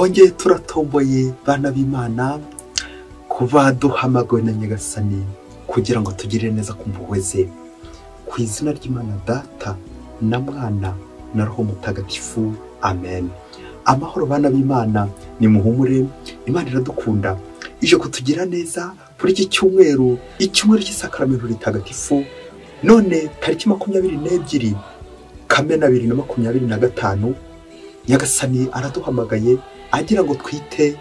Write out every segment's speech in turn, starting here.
Twongeye turatomboye bana b'Imana kuba duhamagawe na Nyagasani kugira ngo tugirire neza ku mpuhwe ze. Ku izina ry'Imana Data na Mwana na Roho Mutagatifu, amen. Amahoro bana b'Imana, ni muhumure, Imana iradukunda, ije kutugira neza kuri iki cyumweru, icyumweru cy'isakaramentu ritagatifu. None tariki 22 Kamena 2025, Nyagasani araduhamagaye agira ngo twite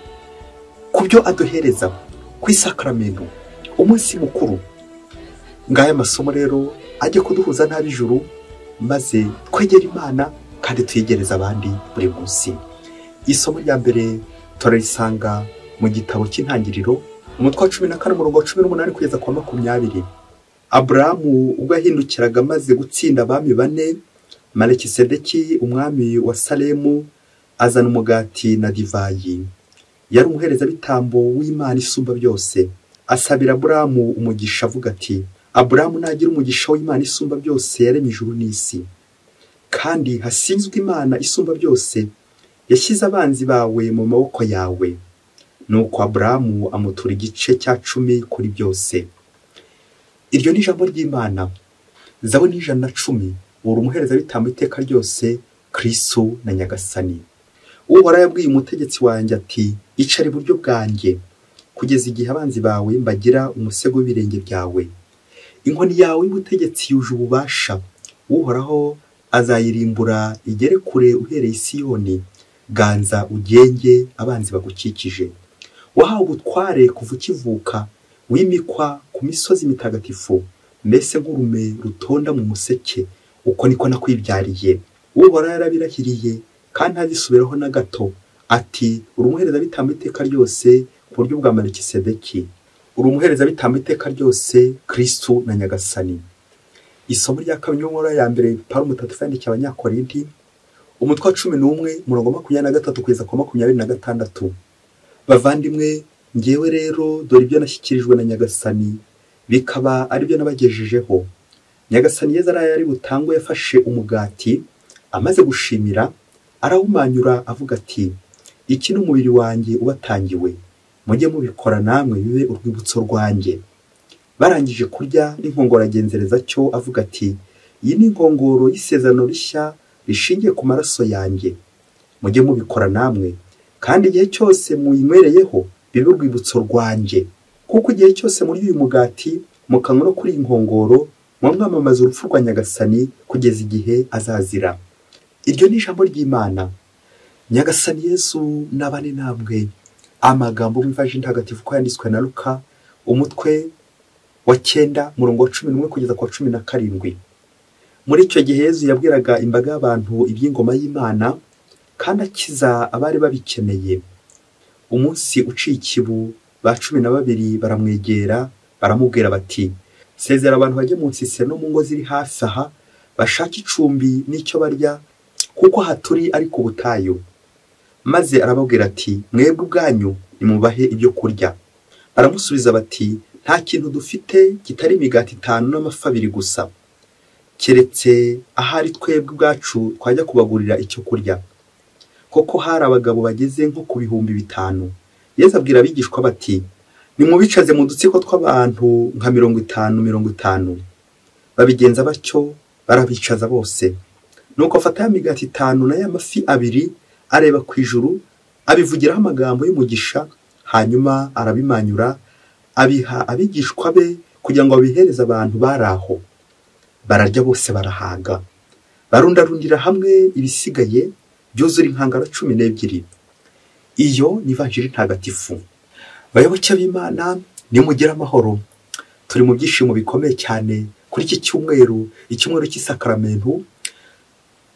ku byo aduhereza ku isakaramentu, umunsi mukuru. Ngaya masomo rero ajye kuduhuza n'ab'ijuru, maze twegere Imana kandi tuyegereze abandi buri munsi. Isomo rya mbere turarisanga mu gitabo cy'Intangiriro, umutwe wa 14 umurongo wa 18 kugeza kwa 20. Aburahamu ubwo yahindukiraga amaze gutsinda abami bane, Melikisedeki umwami wa Salemu azana umugati na divayi. Yari umuherezabitambo w'Imana isumba byose. Asabira Aburahamu umugisha avuga ati: Aburahamu nagira umugisha w'Imana isumba byose yaremye ijuru n'isi, kandi hasinzwe Imana isumba byose yashyize abanzi bawe mu maboko yawe. Nuko Aburahamu amutura igice cya 10 kuri byose. Iryo ni ijambo ry'Imana. Zaburi 110. Uri umuherezabitambo iteka ryose, Kristo na Nyagasani. Uhoraho yabwiye umutegetsi wanjye ati: icara iburyo bwanjye kugeza igihe abanzi bawe mbagira umusego w'ibirenge byawe. Inkoni yawe y'ubutegetsi yuje ububasha, Uhoraho azayirimbura igere kure uhereye i Siyoni. Ganza ugenge abanzi bagukikije. Wahawe ubutware kuva ukivuka, wimikwa ku misozi mitagatifu, mbese nk'urume rutonda mu museke, uko niko nakwibyariye. Uhoraho yarabirahiriye kandi ntazisubiraho na gato, ati: uri umuherezabitambo iteka ryose ku buryo bwa Melikisedeki. Uri umuherezabitambo iteka ryose, Kristo na Nyagasani. Isomo rya kabiri n'inkuru ya mbere Pawulo Mutagatifu yandikiye Abanyakorinti, umutwe wa 11 umurongo 23 kugeza ku 26. Bavandimwe, ngewe rero dore ibyo nashyikirijwe na Nyagasani, bikaba ari byo nabagejejeho. Nyagasani Yezu ari butangwe yafashe umugati, amaze gushimira arawumanyura avuga ati: iki ni umubiri wanjye ubatangiwe, mujye mubikora namwe bibe urwibutso rwanjye. Barangije kurya n'inkongoro agenzereza cyo avuga ati: iyi ni inkongoro y'isezerano rishya rishingiye ku maraso yanjye, mujye mubikora namwe, kandi igihe cyose muyinywereyeho bibe urwibutso rwanjye. Kuko igihe cyose muri uyu mugati mukanywa no kuri iyi nkongoro, mwamamaza urupfu rwa Nyagasani kugeza igihe azazira. Iryo ni ijambo ry'Imana. Nyagasani Yesu nabane namwe. Amagambo mu Ivanjiri ntagatifu ko yanditswe na Luka, umutwe wa 9 umurongo wa 11 kugeza ku wa 17. Muri icyo gihe Yesu yabwiraga imbaga y'abantu iby'ingoma y'Imana, kandi akiza abari babikeneye. Umunsi uciye ikibu, ba 12 baramwegera baramubwira bati: sezera abantu bajye mu nsisiro no mu ngo ziri hafi aha, bashake icumbi n'icyo barya, kuko haturi ari ku butayu. Maze arababwira ati: mwebwe ubwanyu nimubahe ibyo kurya. Baramusubiza bati: nta kintu dufite kitari imigati 5 n'amafi 2 gusa, keretse ahari twebwe ubwacu twajya kubagurira icyo kurya. Koko hari abagabo bageze nko ku 5000. Yezu abwira abigishwa bati: nimubicaze mu dutsiko tw'abantu nka 50 50. Babigenza batyo, barabicaza bose. Nuko afata ya migati 5 na ya mafi 2, areba ku ijuru, abivugiraho amagambo y'umugisha, hanyuma arabimanyura abiha abigishwa be kugira ngo babihereze abantu bari aho. Bararya bose barahaga, barundarundira hamwe ibisigaye byuzura inkangara 12. Iyo ni Ivanjiri ntagatifu. Bayoboke b'Imana, nimugire amahoro. Turi mu byishimo bikomeye cyane kuri iki cyumweru, icyumweru cy'isakaramentu,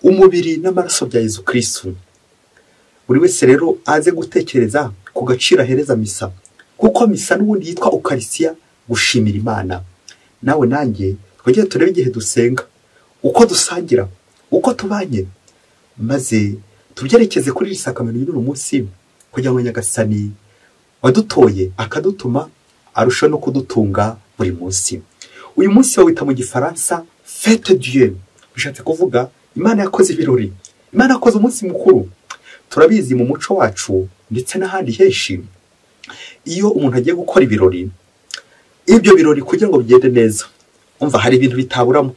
umubiri n'amaraso bya Yezu Kristo. Buri wese rero aze gutekereza ku gaciro ahereza misa, kuko misa n'ubundi yitwa Ukarisiya, gushimira Imana. Nawe nanjye twongere turebe igihe dusenga, uko dusangira, uko tubanye, maze tubyerekeze kuri iri sakamento ry'uyu munsi, kugira ngo Nyagasani wadutoye akadutuma arushaho no kudutunga buri munsi. Uyu munsi bawita mu Gifaransa Fête Dieu, bishatse kuvuga Imana yakoze ibirori, Imana yakoze umunsi mukuru. Turabizi mu muco wacu ndetse n'ahandi henshi, iyo umuntu agiye gukora ibirori, ibyo birori kugira ngo bigende neza, umva hari ibintu bitaburamo.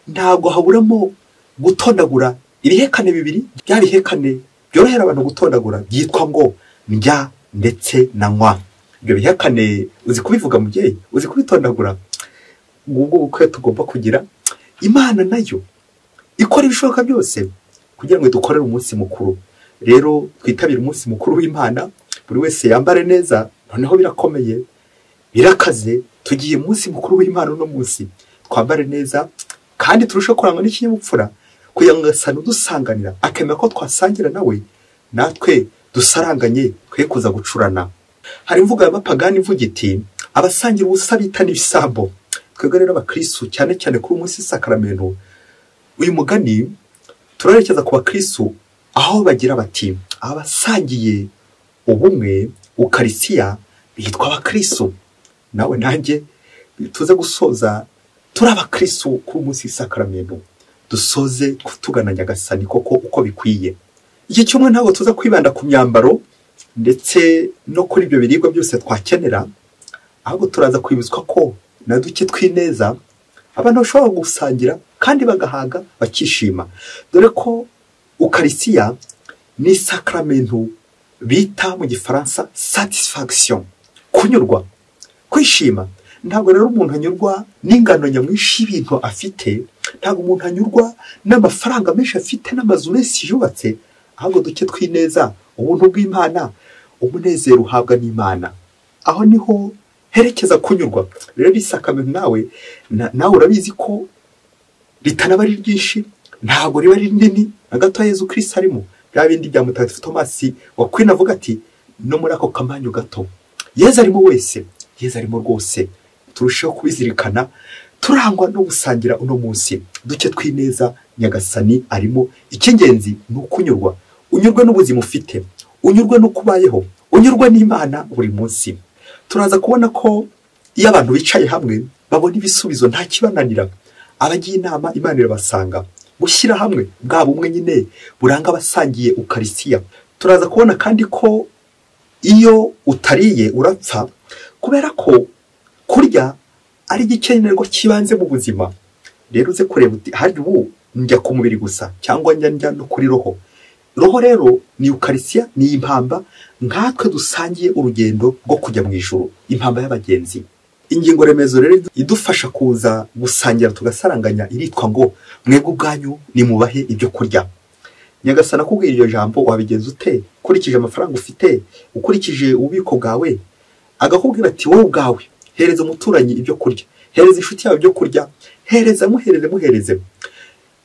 Ntabwo haburamo gutondagura ibihekane bibiri, bya bihekane byorohera abantu gutondagura byitwa ngo ndya ndetse na nywa. Ibyo bihekane uzi kubivuga mubyeyi, uzi kubitondagura. Ubwo bukwe tugomba kugira, Imana nayo ikora ibishoboka byose kugira ngo dukorere umunsi mukuru. Rero twitabire umunsi mukuru w'Imana, buri wese yambare neza. Noneho birakomeye, birakaze, tugiye umunsi mukuru w'Imana uno munsi, twambare neza kandi turusheho kurangwa n'ikinyabupfura, kugira ngo Nyagasani udusanganira akemera ko twasangira nawe, natwe dusaranganye twe kuza gucurana. Hari imvugo y'abapagani ivuga iti abasangira ubusa bita n'ibisambo. Twebwe rero abakristu, cyane cyane kuri umunsi w'isakaramento, uyu mugani turarekeza ku bakristu aho bagira bati abasangiye ubumwe ukarisiya bitwa abakristu. Nawe nanjye tuze gusoza turi abakristu kuri umunsi w'isakaramento, dusoze tugana Nyagasani koko uko bikwiye. Iki cyumwe ntabwo tuza kwibanda ku myambaro ndetse no kuri ibyo biribwa byose twakenera, ahubwo turaza kwibutswa ko na duke twineza abantu bashobora gusangira kandi bagahaga bakishima. Dore ko ukarisiya ni sakramento bita mu gifaransa satisfaction, kunyurwa, kwishima. Ntabwo rero umuntu anyurwa n'ingano nyamwinshi y'ibintu afite, ntabwo umuntu anyurwa n'amafaranga menshi afite n'amazu menshi yubatse, ahubwo duke twineza, ubuntu bw'Imana, umunezero uhabwa n'Imana, aho niho herekeza kunyurwa. Rero isakamento nawe urabizi ko ritanaba ari ryinshi, ntabwo riba ari rinini na gato. Yezu Kristo arimo bya bindi bya Mutagatifu Tomasi wa Kwina avuga ati no muri ako kamanyu gato Yezu arimo wese, Yezu arimo rwose. Turusheho kubizirikana turangwa no gusangira uno munsi, duke twineza Nyagasani arimo. Icy'ingenzi ni ukunyurwa, unyurwe n'ubuzima ufite, unyurwe n'uko ubayeho, unyurwe n'Imana buri munsi. Turaza kubona ko iyo abantu bicaye hamwe babona ibisubizo nta kibananira. Abagiye inama Imana irabasanga. Gushyira hamwe bwa bumwe nyine buranga abasangiye ukarisiya. Turaza kubona kandi ko iyo utariye urapfa, kubera ko kurya ari igikenerwa kibanze mu buzima. Rero uze kureba uti hari ubu njya ku mubiri gusa cyangwa njya no kuri roho. Roho rero ni ukarisiya, ni impamba nkatwe dusangiye urugendo rwo kujya mu ijuru, impamba y'abagenzi. Ingingo remezo rero idufasha kuza gusangira tugasaranganya iritwa ngo mwebwe ubwanyu nimubahe ibyo kurya. Nyagasani akubwira iryo jambo wabigenza ute? Ukurikije amafaranga ufite, ukurikije ububiko bwawe, agakubwira ati wowe ubwawe hereza umuturanyi ibyo kurya, hereza inshuti yawe ibyo kurya, hereza, muhereze, muhereze.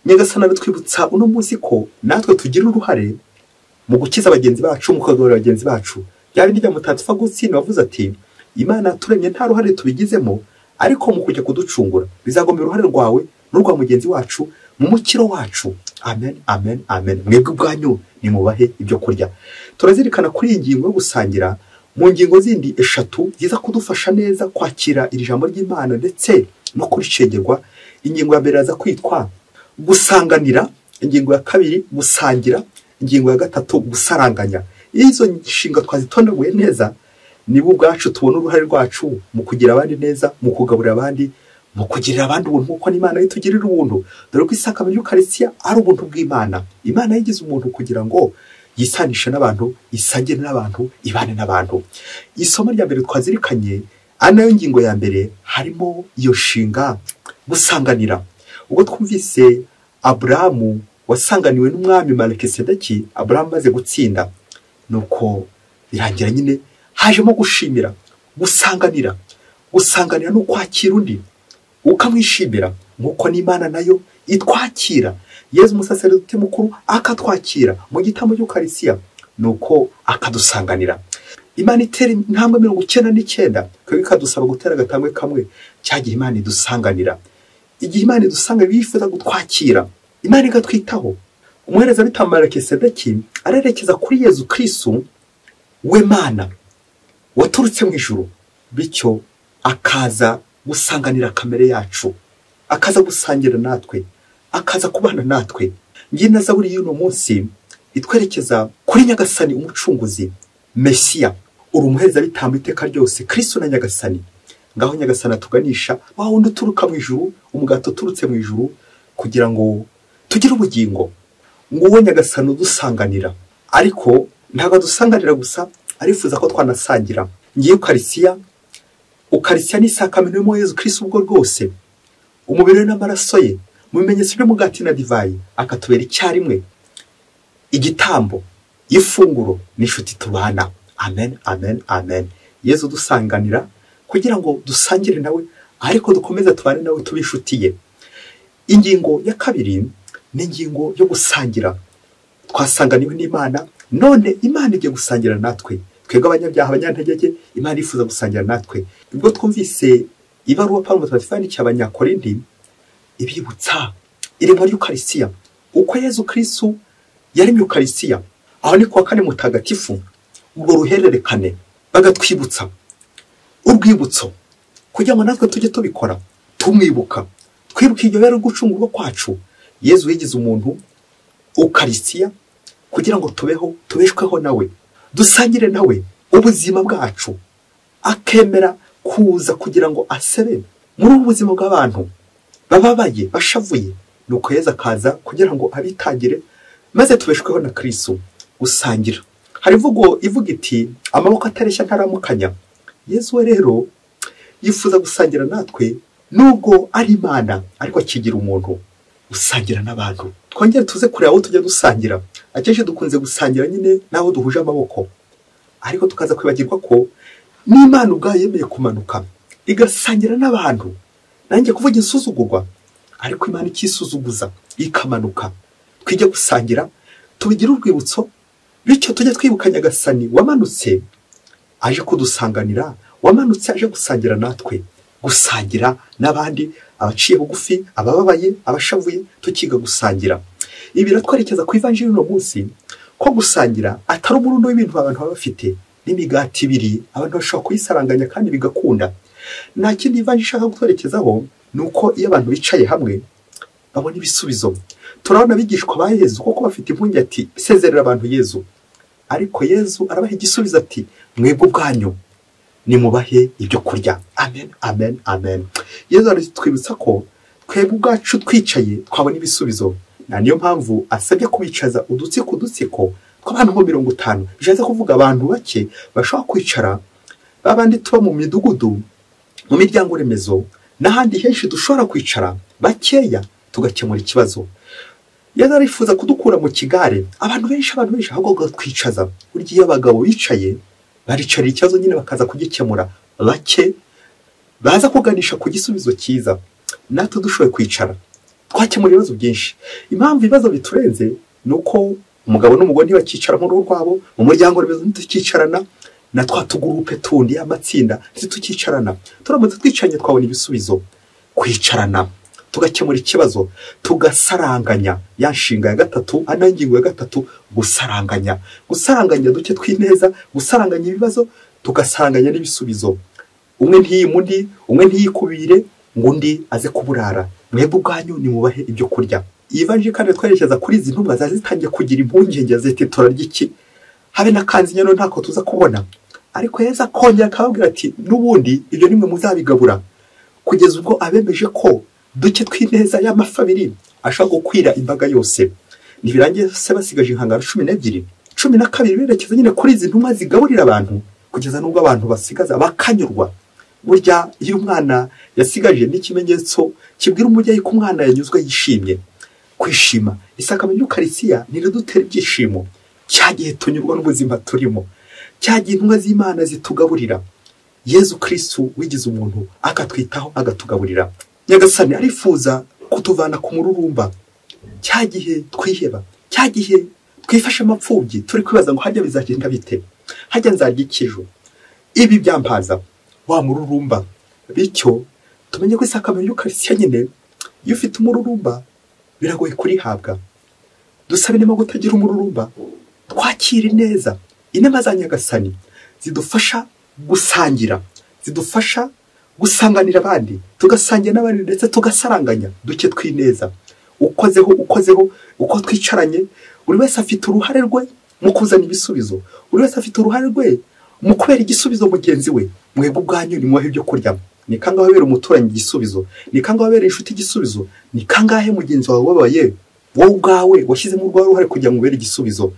Nyagasani aratwibutsa uno munsi ko natwe tugira uruhare mu gukiza bagenzi bacu, mu kugaburira bagenzi bacu. Bya bindi bya Mutagatifu Agustino wavuze ati Imana yaturemye nta ruhare tubigizemo, ariko mu kujya kuducungura bizagomba uruhare rwawe n'urwa mugenzi wacu mu mukiro wacu. Amen, amen, amen. Mwebwe ubwanyu nimubahe ibyo kurya. Turazirikana kuri iyi ngingo yo gusangira mu ngingo zindi eshatu ziza kudufasha neza kwakira iri jambo ry'Imana ndetse no kuricengerwa. Ingingo ya mbere iraza kwitwa gusanganira, ingingo ya kabiri gusangira, ingingo ya gatatu gusaranganya. Izo nshinga twazitondaguye neza, nibo ubwacu tubona uruhare rwacu mu kugira abandi neza, mu kugaburira abandi, mu kugirira abandi ubuntu nk'uko n'Imana itugirira ubuntu. Dore ko isakamento y'Ukarisiya ari ubuntu bw'Imana. Imana yigize umuntu kugira ngo yisanishe n'abantu, isangire n'abantu, ibane n'abantu. Isomo rya mbere twazirikanye, ari nayo ngingo ya mbere, harimo iyo nshinga gusanganira. Ubwo twumvise Aburahamu wasanganiwe n'umwami Melikisedeki, Aburahamu amaze gutsinda, nuko birangira nyine hajemo gushimira, gusanganira. Gusanganira no kwakira undi ukamwishimira nk'uko n'Imana nayo itwakira. Yezu umusaseredoti mukuru akatwakira mu gitambo cy'Ukarisiya, nuko akadusanganira. Imana itera intambwe 99, twebwe ikadusaba gutera agatambwe kamwe. Cyagihe Imana idusanganira, igihe Imana idusanga bifuza gutwakira, Imana igatwitaho. Umuherezabitambo Melikisedeki arerekeza kuri Yezu Kristu we Mana waturutse mu ijuru, bityo akaza gusanganira kamere yacu, akaza gusangira natwe, akaza kubana natwe. Ngiye na zaburi y'uno munsi itwerekeza kuri Nyagasani umucunguzi Mesiya, uri umuherezabitambo iteka ryose, Kristo na Nyagasani. Ngaho Nyagasani atuganisha wa wundi uturuka mu ijuru, umugati uturutse mu ijuru kugira ngo tugire ubugingo. Nguwo Nyagasani udusanganira, ariko ntabwo adusanganira gusa, arifuza ko twanasangira. Ngiye Ukarisiya, Ukarisiya ni isakamento y'umubiri wa Yezu Kristo ubwo rwose, umubiri we n'amaraso ye, mu bimenyetso by'umugati na divayi, akatubera icyarimwe igitambo, ifunguro n'inshuti tubana. Amen, amen, amen. Yezu dusanganira kugira ngo dusangire nawe, ariko dukomeze tubane nawe tube inshuti ye. Ingingo ya kabiri ni ingingo yo gusangira. Twasanganiwe n'Imana, none Imana igiye gusangira natwe. Twebwe abanyabyaha, abanyantegeke, Imana yifuza gusangira natwe. Ubwo twumvise ibaruwa Pawulo mutagatifu yandikiye Abanyakorinti ibibutsa iremwa ry'Ukarisiya, uko Yezu Kristo yaremye Ukarisiya, aho ni kuwa kane mutagatifu, urwo ruhererekane bagatwibutsa urwibutso kugira ngo natwe tujye tubikora tumwibuka, twibuka iryo bera gucungurwa kwacu. Yezu yigize umuntu Ukarisiya kugira ngo tubeho, tubeshweho nawe, dusangire nawe ubuzima bwacu, akemera kuza kugira ngo asebe muri ubu buzima bw'abantu bababaye, bashavuye. Nuko Yezu akaza kugira ngo abitangire, maze tubeshweho na Kristo. Gusangira, hari imvugo ivuga iti amaboko atareshya ntaramukanya. Yezu we rero yifuza gusangira natwe, nubwo ari Imana ariko akigira umuntu, gusangira n'abantu. Twongere tuze kureba aho tujya dusangira. Akenshi dukunze gusangira nyine n'abo duhuje amaboko, ariko tukaza kwibagirwa ko n'Imana ubwayo yemeye kumanuka igasangira n'abantu. Nanjye kuvuga insuzugurwa, ariko Imana ikisuzuguza ikamanuka. Twige gusangira, tubigire urwibutso, bityo tujye twibuka Nyagasani wamanutse aje kudusanganira, wamanutse aje gusangira natwe, gusangira n'abandi, abaciye bugufi, abababaye, abashavuye, tukiga gusangira. Ibi biratwerekeza ku ivanjiri uno munsi ko gusangira atari umurundo w'ibintu abantu baba bafite. N'imigati ibiri abantu bashobora kuyisaranganya kandi bigakunda. Nta kindi ivanjiri ishaka kutwerekezaho, ni uko iyo abantu bicaye hamwe babona ibisubizo. Turabona abigishwa ba Yezu kuko bafite impungenge ati sezerera abantu Yezu, ariko Yezu arabaha igisubizo ati mwebwe ubwanyu nimubahe ibyo kurya. Amen, amen, amen. Yezu aratwibutsa ko twebwe ubwacu twicaye twabona ibisubizo. Na niyo mpamvu asabye kubicaza udutsiko udutsiko tw'abantu nko 50, bishatse kuvuga abantu bake bashobora kwicara, babandi tuba mu midugudu, mu miryango remezo n'ahandi henshi dushobora kwicara bakeya tugakemura ikibazo. Yezu arifuza kudukura mu kigare abantu benshi, abantu benshi, ahubwo twicaza. Burya iyo abagabo bicaye baricarira ikibazo nyine bakaza kugikemura, bake baza kuganisha ku gisubizo cyiza. Natwe dushoboye kwicara twakemura ibibazo byinshi. Impamvu ibibazo biturenze ni uko umugabo n'umugore ntibakicara mu rugo rwabo, mu muryango remezo ntitukicarana, na twa tugurupe tundi amatsinda ntitukicarana. Turamutse twicanye twabona ibisubizo. Kwicarana tugakemura ikibazo, tugasaranganya. Ya nshinga ya gatatu, ana ingingo ya gatatu, gusaranganya. Gusaranganya duke twineza, gusaranganya ibibazo, tugasaranganya n'ibisubizo. Umwe ntiyimundi, umwe ntiyikubire, ngo undi aze kuburara. Mwebwe ubwanyu nimubahe ibyo kurya. Iyi vanjiri kandi twerekeza kuri izi ntumwa zari zitangiye kugira impungenge ziti turarya iki, habe na kanzinya ntako tuza kubona. Ariko Yezu akongera akababwira ati n'ubundi ibyo nimwe muzabigabura, kugeza ubwo abemeje ko duke tw'ineza y'amafi abiri ashobora gukwira imbaga yose. Ntibirangiye se basigaje inkangara 12, 12 berekeza nyine kuri izi ntumwa zigaburira abantu, kugeza n'ubwo abantu basigaza bakanyurwa. Burya iyo umwana yasigaje n'ikimenyetso kibwira umubyeyi ko umwana yanyuzwe yishimye. Kwishima, isakamento y'Ukarisiya niridutera ibyishimo. Cya gihe tunyurwa n'ubuzima turimo, cya gihe intumwa z'Imana zitugaburira. Yezu Kristo wigize umuntu akatwitaho agatugaburira. Nyagasani arifuza kutuvana ku mururumba, cya gihe twiheba, cya gihe twifashe amapfubyi turi kwibaza ngo hajya bizagenda bite, hajya nzarya iki ejo, ibi byampaza wa mururumba. Bityo tumenye ko isakamento y'Ukarisiya nyine iyo ufite umururumba biragoye kurihabwa. Dusabe inema kutagira umururumba, twakire neza inema za Nyagasani zidufasha gusangira, zidufasha gusanganira abandi, tugasangira n'abandi ndetse tugasaranganya duke twineza. Ukozeho ukozeho, uko twicaranye buri wese afite uruhare rwe mu kuzana ibisubizo, buri wese afite uruhare rwe mu kubera igisubizo mugenzi we. Mwebwe ubwanyu nimubahe ibyo kurya. Ni kangahe wabera umuturanyi igisubizo? Ni kangahe wabera inshuti igisubizo? Ni kangahe mugenzi wawe wabaye wowe ubwawe washyizemo urwawe uruhare kugira ngo ubere igisubizo?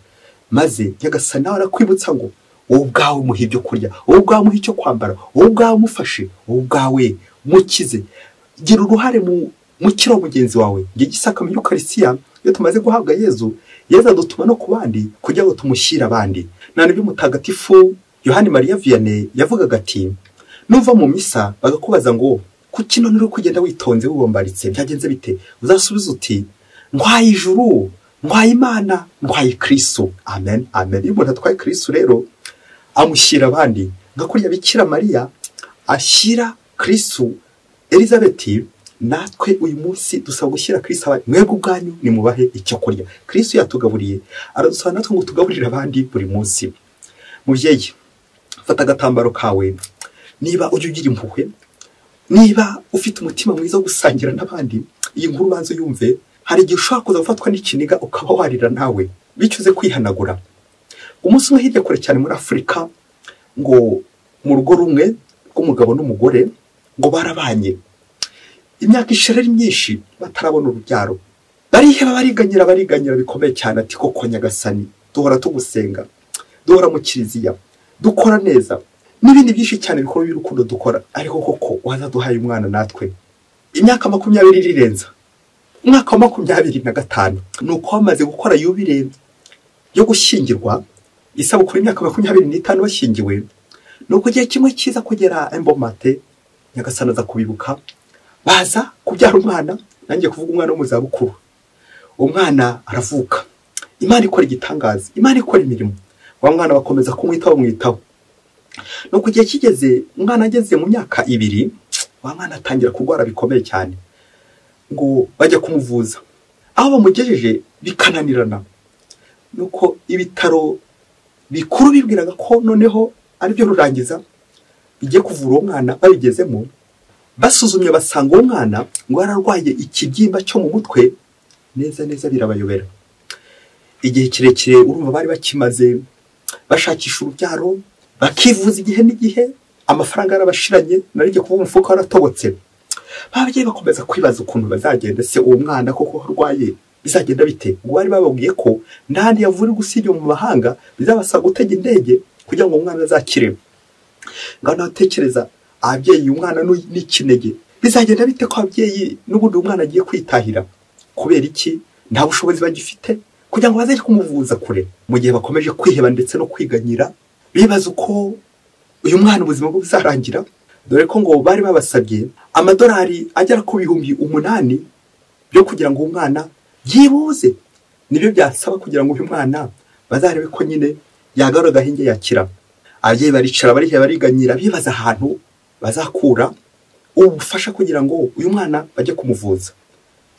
Maze Nyagasani nawe arakwibutsa ngo wowe ubwawe muhe ibyo kurya, wowe ubwawe muhe icyo kwambara, wowe ubwawe mufashe, wowe ubwawe mukize. Gira uruhare mu mukiro mugenzi wawe. Ngiye gisaka mu Eucharistia, iyo tumaze guhabwa Yezu, Yezu adutuma no ku bandi kugira ngo tumushyire abandi. Na nibyo Mutagatifu Yohani Mariya Vianney yavugaga ati nuva mu misa bagakubaza ngo kuki none uri kugenda witonze wibombaritse, byagenze bite? Uzasubiza uti ntwaye ijuru, ntwaye Imana, ntwaye Kristo. Amen, amen. Iyo umuntu atwaye Kristo rero amushyira abandi, nka kuriya Bikira Mariya ashyira Kristo Elizabeth. Natwe uyu munsi dusaba gushyira Kristo abandi. Mwebwe ubwanyu nimubahe icyo kurya. Kristo yatugaburiye, aradusaba natwe ngo tugaburire abandi buri munsi. Mubyeyi, fata agatambaro kawe. Niba ujya ugira impuhwe, niba ufite umutima mwiza wo gusangira n'abandi, iyi nkuru banza yumve. Hari igihe ushobora kuza gufatwa n'ikiniga ukaba warira nawe, bicuze kwihanagura. Umunsi umwe hirya kure cyane muri Afurika, ngo mu rugo rumwe rw'umugabo n'umugore, ngo barabanye imyaka ishira ari myinshi batarabona urubyaro. Bariheba, bariganyira, bariganyira bikomeye cyane. Ati koko Nyagasani, duhora tugusenga, duhora mu kiliziya, dukora neza n'ibindi byinshi cyane bikorwa by'urukundo dukora, ariko koko wazaduhaye umwana natwe. Imyaka 20 irirenza, umwaka wa 25 nuko bamaze gukora yubile yo gushyingirwa, isabukuru y'imyaka 25 bashyingiwe. Nuko igihe kimwe kiza kugera embomate, Nyagasani aza kubibuka, baza kubyara umwana. Nanjye kuvuga umwana wo mu zabukuru, umwana aravuka. Imana ikora igitangaza, Imana ikora imirimo. Wa mwana bakomeza kumwitaho bamwitaho. Nuko igihe kigeze, umwana ageze mu myaka 2, wa mwana atangira kurwara bikomeye cyane, ngo bajya kumuvuza. Aho bamugejeje bikananirana. Nuko ibitaro bikuru bibwiraga ko noneho ari byo rurangiza bigiye kuvura uwo mwana, babigezemo basuzumye basanga uwo mwana ngo yararwaye ikibyimba cyo mu mutwe. Neza neza birabayobera. Igihe kirekire urumva bari bakimaze bashakisha urubyaro, bakivuza igihe n'igihe, amafaranga yarabashiranye, narijye kuvuga umufuka waratobotse. Babyeyi bakomeza kwibaza ukuntu bazagenda, se uwo mwana koko arwaye bizagenda bite? Ngo bari bababwiye ko ndandi yavurirwa usibye mu mahanga, bizabasaba gutega indege kugira ngo umwana azakire. Ngaho natekereza ababyeyi, umwana n'ikinege bizagenda bite ko ababyeyi n'ubundi umwana agiye kwitahira? Kubera iki? Nta bushobozi bagifite kugira ngo baze kumuvuza kure. Mu gihe bakomeje kwiheba ndetse no kwiganyira, bibaza uko uyu mwana ubuzima bwe buzarangira, dore ko ngo bari babasabye amadolari agera ku 8,000 byo kugira ngo umwana yibuze. Nibyo byasaba kugira ngo uyu mwana bazarebe ko nyine yagarura agahinge yakira. Ababyeyi baricara bariheba bariganyira, bibaza ahantu bazakura ubufasha kugira ngo uyu mwana bajye kumuvuza.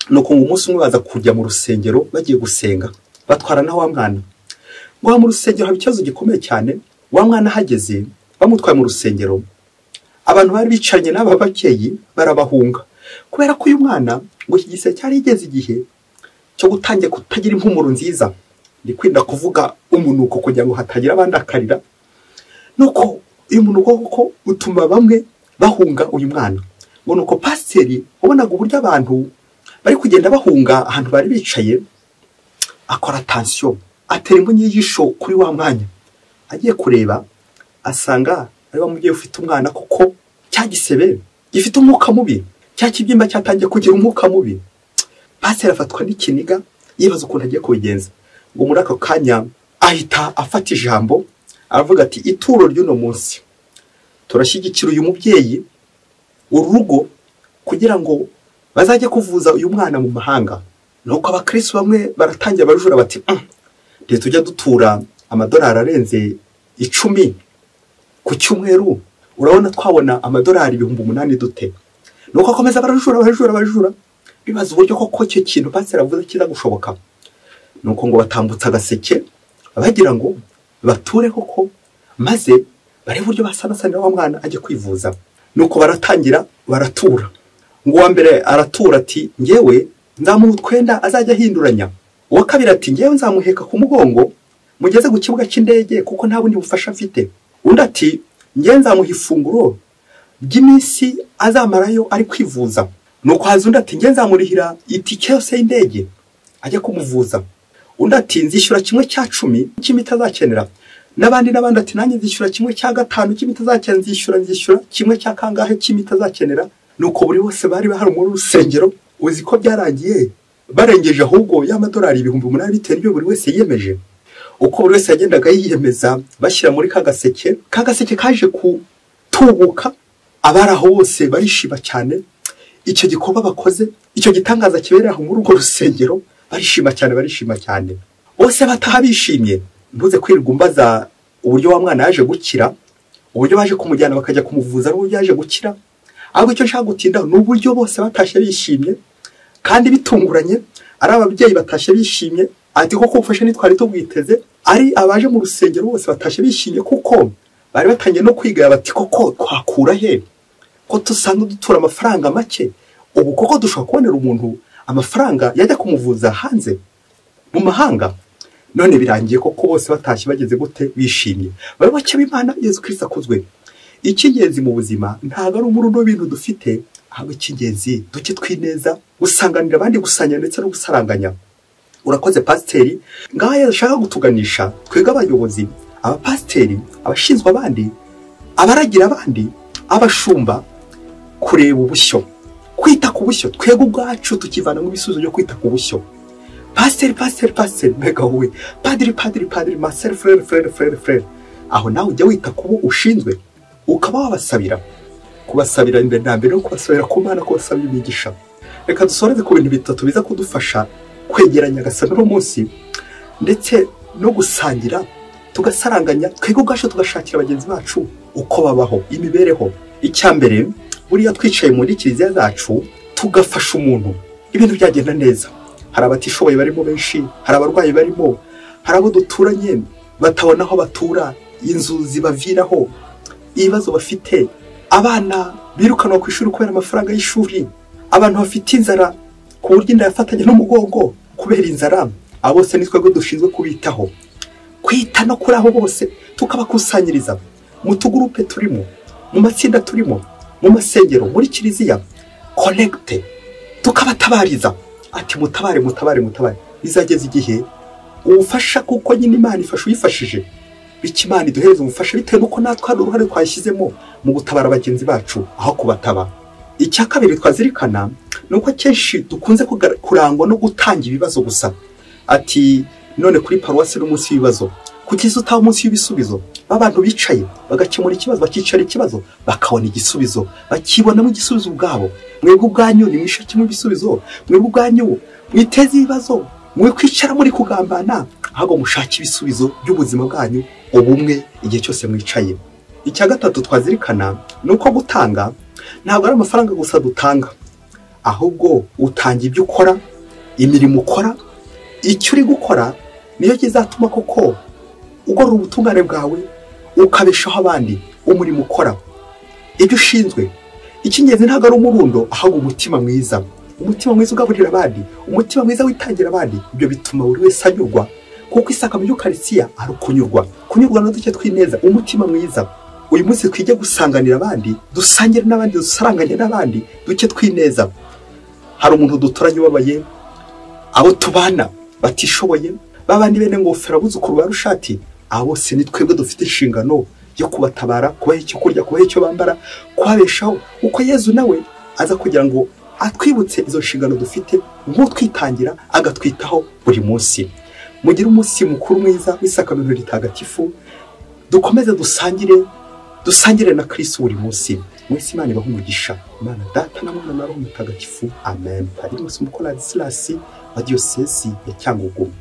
Nuko ngo umunsi umwe baza kujya mu rusengero bagiye gusenga, batwara na wa mwana. Ngo mu rusengero haba ikibazo gikomeye cyane. Wa mwana ahageze bamutwaye mu rusengero, abantu bari bicaranye n'aba babyeyi barabahunga, kubera ko uyu mwana ngo iki gise cyari igeze igihe cyo gutangira kutagira impumuro nziza. Ndi kwinda kuvuga umunuko kugira ngo hatagira abandakarira. Nuko uyu munuko koko utuma bamwe bahunga uyu mwana. Ngo nuko pasiteri ubonaga uburyo abantu bari kugenda bahunga ahantu bari bicaye, akora attention, atera imbonyi y'ijisho kuri wa mwanya. Agiye kureba asanga ari wa mubyeyi ufite umwana koko cya gisebe gifite umwuka mubi, cya kibyimba cyatangiye kugira umwuka mubi. Pasiteri afatwa n'ikiniga, yibaza ukuntu agiye kubigenza. Ngo muri ako kanya ahita afata ijambo aravuga ati ituro ry'uno munsi turashyigikira uyu mubyeyi urugo kugira ngo bazajye kuvuza uyu mwana mu mahanga. Nuko abakristo bamwe baratangira barujura bati ndetse tujya dutura amadolari arenze 10 ku cyumweru, urabona twabona amadolari 8,000 dute? Nuko akomeza barajura barajura barajura, bibaza uburyo koko icyo kintu pasiteri avuze kiza gushoboka. Nuko ngo batambutsa agaseke bagira ngo bature koko, maze barebe uburyo basanasanira wa mwana ajye kwivuza. Nuko baratangira baratura. Ngo uwa mbere aratura ati ngewe nzamuha utwenda azajya ahinduranya. Uwa kabiri ati ngewe nzamuheka ku mugongo mugeze ku kibuga cy'indege kuko nta bundi bufasha mfite. Undi ati njye nzamuha ifunguro ry'iminsi azamarayo ari kwivuza. Nuko haza undi ati njye nzamurihira itike yose y'indege ajya kumuvuza. Undi ati nzishyura 1/10 cy'imiti azakenera. N'abandi n'abandi ati nanjye nzishyura 1/5 cy'imiti azakenera, nzishyura kimwe cya kangahe cy'imiti azakenera. Nuko buri wese bari bahari muri rusengero, uzi ko byarangiye barengeje ahubwo y'amadolari 8000 bitewe n'ibyo buri wese yiyemeje. Uko buri wese yagendaga yiyemeza bashyira muri kagaseke, kagaseke kaje kutubuka, abari aho bose barishima cyane icyo gikorwa bakoze, icyo gitangaza kibereye aho muri urwo rusengero, barishima cyane, barishima cyane, bose bataha bishimye. Ntuze kwirirwa umbaza uburyo wa mwana yaje gukira, uburyo baje kumujyana bakajya kumuvuza n'uburyo yaje gukira. Ahubwo icyo nshaka gutinda ni uburyo bose batashye bishimye kandi bitunguranye. Ari ababyeyi batashye bishimye ati koko ubufasha ntitwari tubwiteze, ari abaje mu rusengero bose batashye bishimye kuko bari batangiye no kwigaya bati koko twakura he ko dusanzwe dutura amafaranga make, ubu koko dushobora kubonera umuntu amafaranga yajya kumuvuza hanze mu mahanga. None birangiye koko bose batashye bageze gute bishimye. Bayoboke b'Imana, Yezu Kristo akuzwe. Icy'ingenzi mu buzima ntabwo ari umurundo w'ibintu dufite, ahubwo icy'ingenzi duke twineza, gusanganira abandi, gusangira ndetse no gusaranganya. Urakoze pasiteri. Ngaha yashaka gutuganisha twebwe abayobozi, abapasiteri, abashinzwe abandi, abaragira abandi, abashumba, kureba ubushyo, kwita ku bushyo, twebwe ubwacu tukivanamo ibisubizo byo kwita ku bushyo. Pasiteri, pasiteri, pasiteri, mbega wowe, padiri, padiri, padiri, maseri, frere, frere, frere, frere. Aho nawe ujya wita ku bo ushinzwe, ukaba wabasabira, kubasabira imbere na mbere no kubasabira ku Mana, kubasabira imigisha. Reka dusoreze ku bintu bitatu biza kudufasha kwegeranya Nyagasani uno munsi ndetse no gusangira, tugasaranganya, twebwe ubwacu tugashakira bagenzi bacu uko babaho, imibereho. Icya mbere, buriya twicaye muri kiliziya zacu tugafasha umuntu, ibintu byagenda neza. Hari abatishoboye barimo benshi, hari abarwayi barimo, hari abo duturanye batabona aho batura, inzu zibaviraho, ibibazo bafite, abana birukanwa ku ishuri kubera amafaranga y'ishuri, abantu bafite inzara ku buryo inda yafatanye n'umugongo kubera inzara. Abo bose ni twebwe dushinzwe kubitaho, kwita no kuri abo bose, tukabakusanyiriza mu tugurupe turimo, mu matsinda turimo, mu masengero, muri kiliziya, collecte, tukabatabariza ati mutabare, mutabare, mutabare. Bizageza igihe ubufasha, kuko nyine Imana ifasha uyifashije, bityo Imana iduhereza ubufasha bitewe n'uko natwe hari uruhare twashyizemo mu gutabara bagenzi bacu aho kubataba. Icya kabiri twazirikana ni uko akenshi dukunze kurangwa no gutanga ibibazo gusa. Ati none kuri paruwasi n'umunsi w'ibibazo, kuki se utaba umunsi w'ibisubizo? Abantu bicaye bagakemura ikibazo, bakicara ikibazo bakabona igisubizo, bakibonamo igisubizo ubwabo. Mwebwe ubwanyu ni mwishakemo ibisubizo, mwebwe ubwanyu mwiteze ibibazo, mwe kwicara muri kugambana, ahubwo mushake ibisubizo by'ubuzima bwanyu, ubumwe igihe cyose mwicaye. Icya gatatu twazirikana ni uko gutanga ntabwo ari amafaranga gusa dutanga, ahubwo utanga ibyo ukora, imirimo ukora, icyo uri gukora niyo kizatuma koko ugorora ubutungane bwawe, ukabeshaho abandi, umurimo ukora, ibyo ushinzwe. Icy'ingenzi ntabwo ari umurundo, ahubwo umutima mwiza, umutima mwiza ugaburira abandi, umutima mwiza witangira abandi. Ibyo bituma buri wese anyurwa, kuko isaka mu Ukaristiya ari ukunyurwa, kunyurwa na duke twineza, umutima mwiza. Uyu munsi twige gusanganira abandi, dusangire n'abandi, dusaranganye n'abandi duke twineza. Hari umuntu duturanye ubabaye, abo tubana batishoboye, babandi bene ngofero, abuzukuru ba rushati, abo bose ni twebwe dufite inshingano yo kubatabara, kubaha icyo kurya, kubaha icyo bambara, kubabeshaho. Uko Yezu nawe aza kugira ngo atwibutse izo nshingano dufite, nk'utwitangira agatwitaho buri munsi. Mugire umunsi mukuru mwiza w'isakamento ritagatifu, dukomeze dusangire, dusangire na Kristo buri munsi. Mwese Imana ibahe umugisha. Imana Data na Mwana na Roho Mutagatifu. Amen. Padiri Musumbukora Ladislas wa Diyosezi ya Cyangugu.